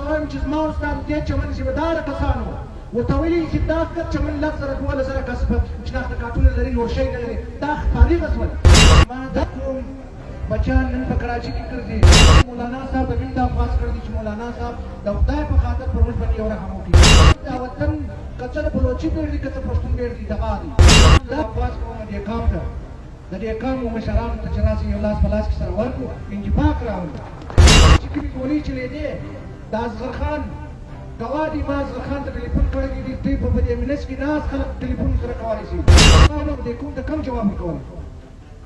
وایم چې زما او ستا د دې چمن ذمه داره کسانو ورته ویلي چې دا ښه چمن 10,000 12,000 کس په شناخته کارتونه لري، نور شی نه لري، دا فارغه شول. ما دا کوم بچیان نن په کراچي کې ګرځي، مولانا صاحب ته مې دا خواست کړی دی چې مولانا صاحب د خدای په خاطر پر موږ باندې یو رحم وکړي. دا وطن که څه د بلوچي بیړ دی، که څه پښتون بیړ دی، تباه دی. دا خواست کوم دې قام ته، د دې قام و مشرانو ته چې راسئ یو لاس په لاس کې سره ورکړو، انتفاق راولو. چې کومې ګولۍ چلېدې، د اصغر خان ګواه دی، ما اصغر خان ته ټلیفون کړی دی، دوی په دې منځ کې ناست خلک ټلیفون سره کولی شي. ما نو دې کوم ته کم جواب ورکولی.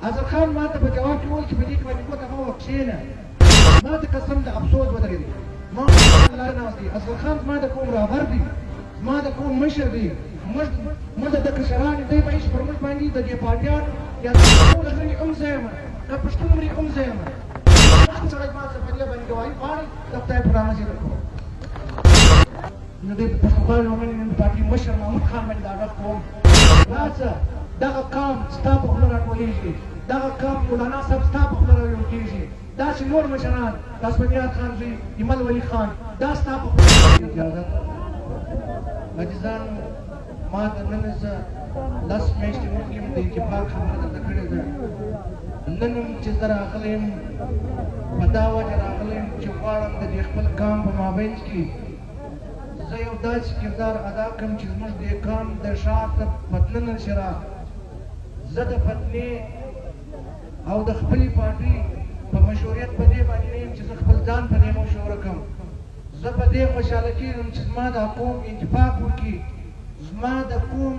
اصغر خان ما ته په جواب کې وویل چې په دې کې باندې ګوته مه وه، کښېنه. ما ته قسم د افسوس ودرېدی. ما الله ناست دی، اصغر خان زما د قوم رهبر دی، زما د قوم مشر دی، موږ د ده کشران یو، دی به هېڅ پر موږ باندې د دې پارټیانو یا ټول مري هم زه یم، که پښتون مري هم زه یم. سړی ما څه په دې باندې ګواهي غواړي، د خدای په نامه زه درکوم. نو د پښتونخوا لومړنۍ پارټي مشر محمود خان باندې دا غږ کوم، راځه دغه قام ستا په خوله راټولېږي، دغه قام مولانا صاحب ستا په خوله راویل کېږي، داسې نور مشران، د اسفندیار خان زوی ایمل ولي خان، دا ستا په اجازت. عزیزانو، ما د نن څه 10 میاشتې مخکې هم د اتفاق خبره درته کړې ده. نن هم چې زه راغلی یم، په دا وجه راغلی یم چې غواړم د دې خپل قام په مابین کې زه یو داسې کردار ادا کړم چې زموږ دې قام د ښار ته پتنه نه شي را. زه د پتنې او د خپلې پارټي په مشوریت په دې باندې نه یم چې زه خپل ځان په دې مشوره کړم. زه په دې خوشحاله کېږم چې زما د قوم اتفاق وکړي. زما د قوم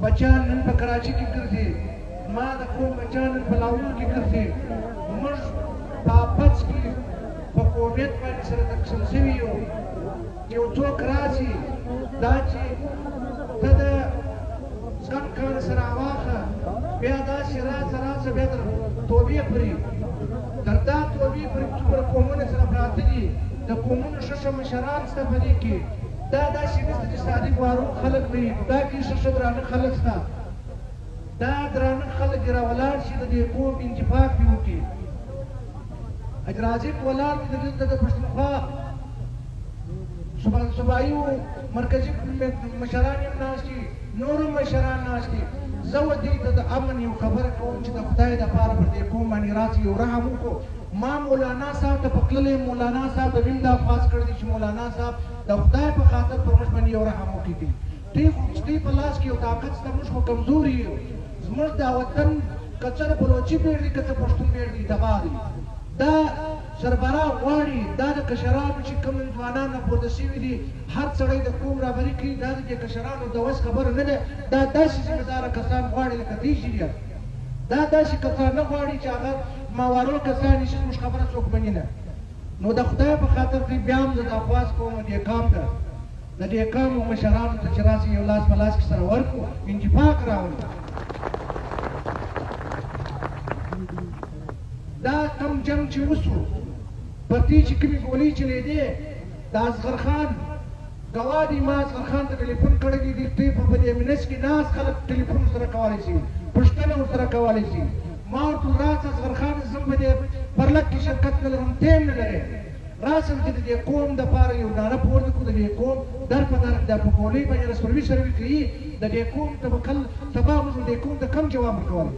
بچیان نن په کراچي کې ګرځي، زما د قوم بچیان نن په لاهور کې ګرځي. موږ په آپس کې په قومیت باندې سره تقسیم شوي یو. یو څوک راشي دا چې ته د ځان کار سره واخه، بیا داسې راځه راځه، بیا تر توبې پورې، تر دا توبې پورې څومره قومونه سره پراته دي، د قومونو ښه ښه مشران شته په دې کې. دا داسې نشته چې صادق وارو خلک نه وي، دا کې ښه ښه درانه خلک شته. دا درانه خلک دې راولاړ شي، د دې قوم انتفاق دې وکړي. اجرازق ولاړ دي، دلته د پښتونخوا صوبایي مرکزي مشران یې هم ناست دي، نور هم مشران ناست دي. زه و دې ته د امن یو خبره کوم چې د خدای دپاره پر دې قوم باندې راسي یو رحم وکړو. ما مولانا صاحب ته په تللی مولانا صاحب ته هم دا خواست کړی دی چې مولانا صاحب د خدای په خاطر پر موږ باندې یو رحم وکړي. دوی خو چې دوی په لاس کې یو طاقت شته، موږ خو کمزوري یو. زموږ دا وطن که څه د بلوچي بیړ دی، که څه پښتون بیړ دی، تباه دی. دا سربراه غواړي، دا د کشرانو چې کوم ځوانان راپورته شوي دي، هر سړی د قوم رهبري کوي، دا د دې کشرانو د وس خبره نه ده. دا داسې ذمه داره کسان غواړي لکه دوی چې دي. دا داسې کسان نه غواړي چې هغه ماوارو کسان چې زموږ خبره څوک مني نه. نو د خدای په خاطر دوی بیا هم زه دا خواست کوم دې قام ته، د دې قام و مشرانو ته چې راسئ یو لاس په لاس کې سره ورکړو، انتفاق راولو. دا کوم جنګ چې وسو، پر دې چې کومې ګولۍ چلېدې، د اصغر خان ګواه دی، ما اصغر خان ته ټلیفون کړی دی، دوی په دې منځ کې ناست خلک ټلیفون ورسره کولی شي، پوښتنه ورسره کولی شي. ما ورته وویل راځه اصغر خان، زه په دې پرلت کې شرکت نه لرم، ته هم نه لرې، راسه چې د دې قوم دپاره یو ناره پورته کړو، د دې قوم در په در د په ګولۍ باندې رسپروي سروي کوي، د دې قوم ته به کل سبا موږ دې قوم ته کم جواب ورکولی.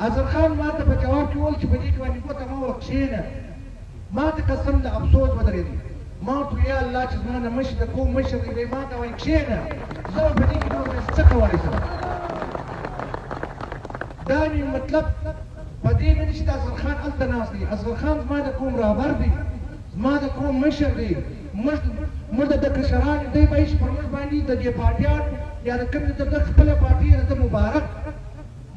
اظهر خان ما ته په جواب کې وویل چې په دې کې باندې ګوته مه وه، کښېنه. ما ته قسم د افسوس ودرېدی. ما ورته وویل یا الله چې زما د مشر د قوم مشر دی، دی ما ته وایي کښېنه، زه به په دې کې نور څه کولی شم؟ دا مې مطلب په دې نه دی چې د اصغر خان هلته ناست دی. اصغر خان زما د قوم رهبر دی، زما د قوم مشر دی، موږ د ده کشران یو. دی به هېڅ پر موږ باندې د دې پارټیانو یا د کوم د ده خپله پارټي د ده مبارک،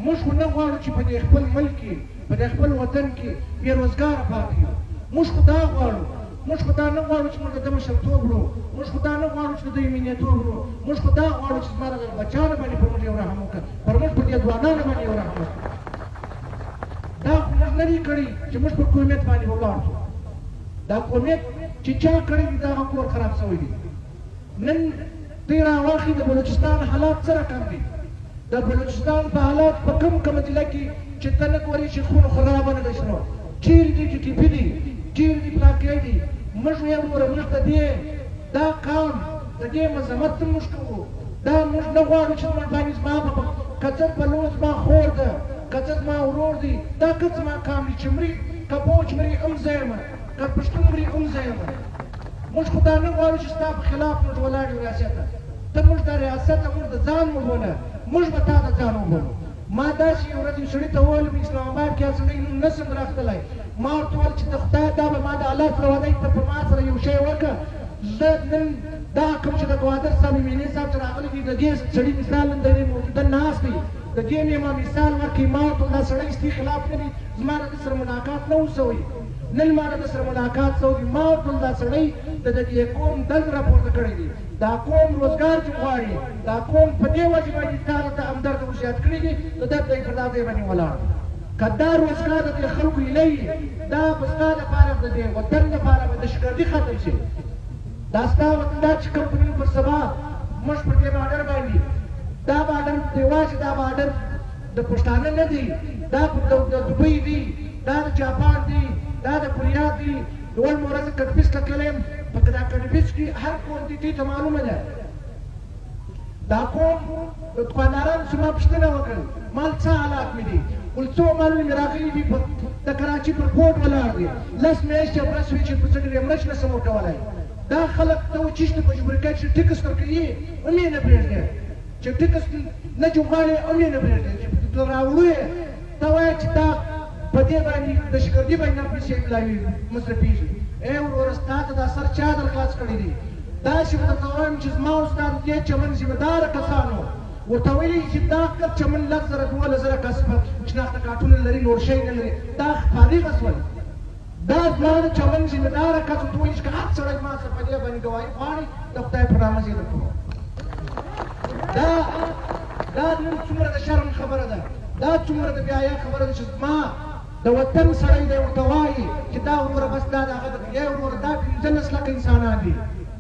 موږ خو نه غواړو چې په دې خپل ملک کې، په دې خپل وطن کې بې روزګاره پاتې یو. موږ خو دا غواړو، موږ خو دا نه غواړو چې موږ د ده مشرتوب وړو، موږ خو دا نه غواړو چې د ده امنیتوب وړو، موږ خو دا غواړو چې زما د بچیانو باندې پر موږ یو رحم وکړه، پر موږ پر دې ځوانانو باندې یو رحم وکړه. دا خو موږ نه دی کړی چې موږ پر قومیت باندې ولاړ شو. دا قومیت چې چا کړی دی، دغه کور خراب شوی دی. نن دوی راواخلي د بلوچستان حالات څه رقم دي، د بلوچستان په حالات په کوم کوم ضلع کې چې ته نه ګورې چې خون خرابه نه دی شنو، چیرې دي ټي ټي پي دي، چیرې دي پلاکې دي. موږ ویل وروره موږ د دې دا قام د دې مذمت هم موږ کوو، دا موږ نه غواړو چې زموږ باندې زما په که څه بلوڅ زما خور ده، که څه زما ورور دی، دا که زما قام دی چې مري، که بوچ مري هم زه یم، که پښتون مري هم زه یم. موږ خو دا نه غواړو چې ستا په خلاف موږ ولاړ یو ریاسته، ته موږ د ریاسته موږ د ځان وبوله، موږ به تا د ځان وبولو. ما داسې یو ورځ یو سړي ته وویل، په اسلام اباد کې هغه سړی نوم نه شم راختلی، ما ورته وویل چې د خدای دا به ما د الله سره وعده وي، ته په ما سره یو شی وکړه، زه نن دا کوم چې د ګوادر صاحب ایم این اې صاحب چې راغلی دی، د دې سړي مثال نن د دې موجوده ناست دی، د دې مې ما مثال ورکړي، ما ورته وویل دا سړی ستې خلاف نه دی، زما د ده سره ملاقات نه و شوی، نن ما د ده سره ملاقات شوی دی، ما ورته وویل دا سړی د دې قوم درد راپورته کړی دی، دا قوم روزګار چې غواړي، دا قوم په دې وجه باندې تا درته همدرد ورزیات کړي دي، د درد پر دا ځای باندې ولاړ دی. که دا روزګار د دې خلکو هیله وي، دا به ستا لپاره د دې وطن لپاره به دهشتګردي ختم شي. دا ستا وطن دا چې کوم په نن پر سبا موږ پر دې باډر باندې دا باډر یوازې دا باډر د پښتانه نه دی، دا د دوبۍ دی، دا د جاپان دی، دا د کوریا دی. وړمه ورځ کډپیس ته تللی یم، په دا کډپیس کې هر قوم دی، دوی ته معلومه ده. دا قوم د دوکاندارانو څخه ما پوښتنه وکړل، مال څه حالات مې دي؟ ول څو مالونه مې راغلي دي، د کراچي پر پورټ ولاړ دي، لس میاشتې او ورځ شوې چې په څه ډېرې مرچ نه شم ورکولی. دا خلک ته چیش ته مجبور کوي چې ټیکس ورکوي هم یې نه پرېږدي، چې ټیکس نه جوړغواړي هم یې نه پرېږدي، چې راوړو یې ته وایې چې دا په دې باندې د شګردي باندې دا پیسې ملاوي مصرفېږي. ای وروره ستا ته دا سر چا در خلاص کړی دی؟ داسې به درته ووایم چې زما او ستا د دې چمن ذمه داره کسانو ورته ویلي چې دا کس چمن 10,000 12,000 کس په شناخته کارټونه لري، نور شی نه لري، دا فارغه شول. دا زما د چمن ذمه داره کس ورته ویلي چې که هر سړی ما سره په دې باندې ګواهي غواړي د خدای په نامه زه یې درکوم. دا دا نن څومره د شرم خبره ده، دا څومره د بې حیا خبره ده چې زما د وطن سړی دی ورته وایي چې دا وروره بس دا د هغه د ای وروره دا 15 لکه انسانان دي،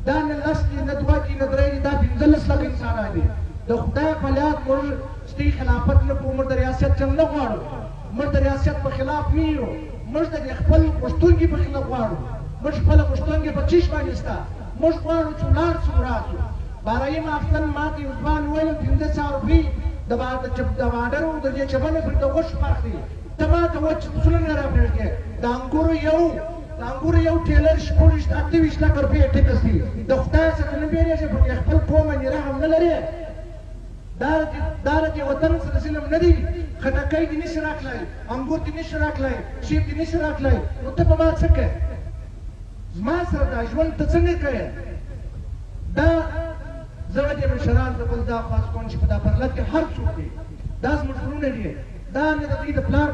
دا نه لس دي، نه دوه دي، نه درې دي، دا 15 لکه انسانان دي. د خدای په لاد موږ ستۍ خلافت نه کوو، موږ د ریاست جنګ نه غواړو، موږ د ریاست په خلاف نه یو، موږ د دې خپل غوښتونکي په خلاف غواړو، موږ خپله غوښتونکي په چیش باندې شته، موږ غواړو چې ولاړ شو راشو. بارایي ماخستن ماته یو ځوان وویل 500 روپۍ د باډر او د دې چمنه پر د غوښ فرق دی، ته ماته وچ پسونه نه راپرېږدې. د انګورو یو د انګورو یو ټیلر 26 28 لکه روپۍ ټیکس دی، د خدای څخه نه بیریږې؟ په دې خپل قوم باندې رحم نه لرې؟ دا دا د دې وطن سره ظلم نه دی؟ خټکی دې نشي راتلی، انګور دې نشي راتلی، سیب دې نشي راتلی، نو ته په ما څه کوې؟ زما سره دا ژوند ته څنګه کوې؟ دا زه به دې مشرانو ته بل دا خواست کوم چې په دا پرلت کې هر څوک دی، دا زموږ وروڼه دي، دا نه د دوی د پلار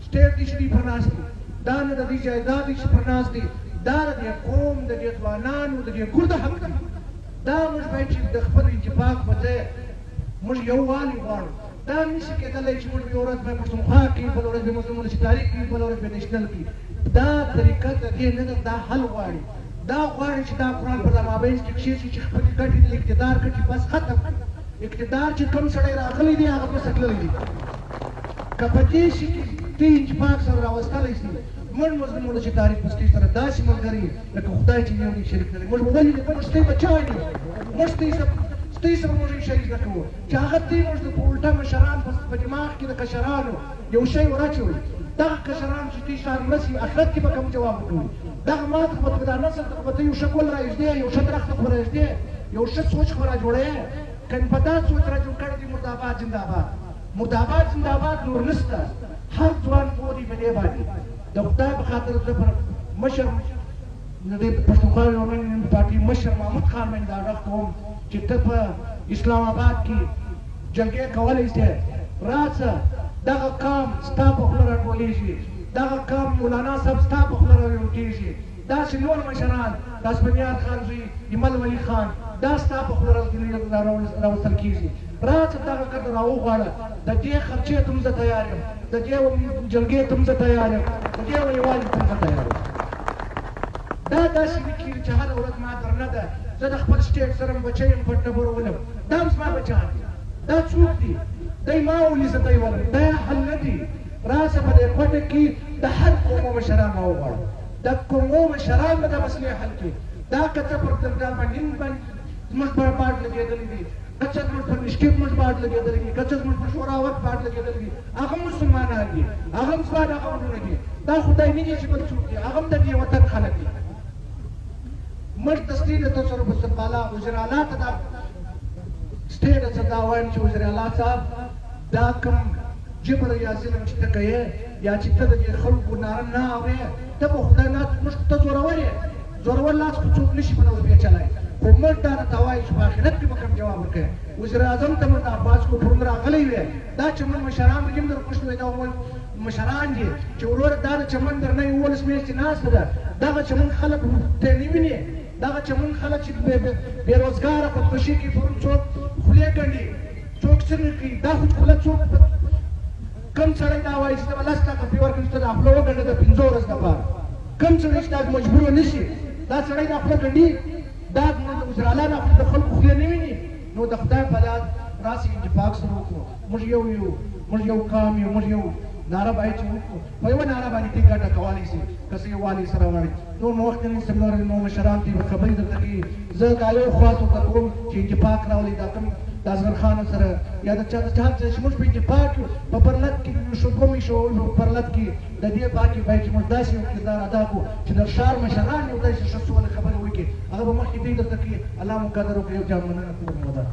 سټیټ دی چې دوی پر ناست دي، دا نه د دوی جایداد دی چې پر ناست دي، دا د دې قوم د دې ځوانانو د دې ګرده حق دی. دا موږ باید چې د خپل اتفاق په ځای موږ یووالی غواړو. دا نشي کېدلی چې موږ یو ورځ به پښتونخوا کوي، بله ورځ به مظلوم ولسي تاریخ کوي، بله ورځ به نېشنل کوي. دا طریقه د دې نه ده، دا حل غواړي. دا غواړي چې دا قرآن په مابین کې کښېږي چې خپلې ګټې د اقتدار ګټې بس ختم کړي. اقتدار چې کوم سړی راغلی دی هغه پسه تللی دی. که په دې شي کې دوی اتفاق سره راوستلی شي، موږ مظلوم ولسي تاریخ په سټیج سره داسې ملګري لکه خدای چې یو شریک نه لري. موږ به ولې موږ ستۍ بچان یو، موږ ستۍ سره موږ یو شی زده کوو چې هغه دوی موږ د الټه مشران په دماغ کې د کشرانو یو شی وراچوي. دغه کشران چې دوی شان مرسي اخرت کې به کوم جواب ورکوي؟ دغه مات خو به دا نسل ته خو به ته یو ښه ګل راایږدې، یو ښه درخت خو به راایږدې، یو ښه سوچ خو را جوړوې. که په دا سوچ را جوړ کړی دی مرداباد زنداباد، مرداباد زنداباد نور نشته. هر ځوان پوه دی په دې باندې. د خدای په خاطر زه پر مشر د دې پښتونخوا یونین پارټي مشر محمود خان باندې دا غږ کوم چې ته په اسلام آباد کې جرګې کولی شې، راڅه دغه قام ستا په خوله راټولېږي، دغه قام مولانا صاحب ستا په خوله راویل کېږي، داسې نور مشران د اسفندیار خان زوی ایمل ولي خان دا ستا په خوله راوستل کېږي. راڅه دغه کډه راوغواړه، د دې خرچې ته هم زه تیار یم، د دې جرګې ته هم زه تیار یم، د دې ویوالي ته هم زه تیار یم. دا داسې نه کېږي چې هره ورځ ما درنه ده، زه د خپل سټیټ سره بچی یم، پټ ډبرو ولم، دا هم زما بچیان دي، دا څوک دي؟ دی ما ولي زه دی ولم، دا حل نه دی. راسه په دې کوټه کې د هر قوم مشران راوغواړه. د کونګو مشران به دا مسلې حل کړي. دا که څه پر دلمندین باندې زموږ پر باډ لګېدلی دي، که څه زموږ پر نشکیب موږ باډ لګېدلی دي، که څه زموږ پر شوراوک باډ لګېدلی دي، هغه هم مسلمانان دي، هغه هم زما دغه وروڼه دي. دا خدای نه دي چې بل څوک دي، هغه هم د دې وطن خلک دي. موږ د سټې د تصرف سربالا وزیر اعلی ته دا سټې د څه دا وایم چې وزیر اعلی صاحب، دا کوم جبر یا ظلم چې ته کوې یا چې ته د دې خلکو ناره نه اورې، ته به خدای نه، موږ ته زورور یې، زورور لاس خو څوک نشي په پیچلی، خو موږ دا درته وایو چې په آخرت کې به کوم جواب ورکوې. وزیر اعظم ته موږ دا خواست کوو، پرون راغلی وې، دا چمن مشران به هم درغوښتي وای، دا مشران دي چې وروره دا د چمن درنه 11 میاشتې ناسته ده، دغه چمن خلک ته نه ویني، دغه چمن خلک چې بې روزګاره خودکشي کوي، پرون څوک خولې ګنډي، څوک څنګه کوي، دا خو خوله څوک کوم سړی دا وایي چې ته به 10 لکه روپۍ ورکړم چې ته دا خوله وګنډه د 5 ورځو لپاره؟ کوم سړی چې دا مجبور نه شي، دا سړی دا خوله ګنډي؟ دا وزیر اعلی دا د خلکو خولې نه ویني؟ نو د خدای په یاد راسئ، اتفاق سره وکړو. موږ یو یو، موږ یو قام یو، موږ یو ناره باید چې وکړو. په یوه ناره باندې تی ګټه کولی شي که څه یووالی سره غواړي. نور مو وخت نه نیسم، نور نو مشران تی خبرې درته کوي. زه دا یو خواست ورته کوم چې اتفاق راولئ. دا کوم د اصغر خان سره یا د چا د چا چې موږ په اتفاق یو، په پرلت کې شو کوم شو، پرلت کې د دې باقي باید چې موږ داسې یو کردار ادا کړو چې د ښار مشران یو داسې ښه سوله خبرې وکړي، هغه به مخکې دوی درته کوي. الله مو قدر وکړي. یو جام مننه کوم. ودا.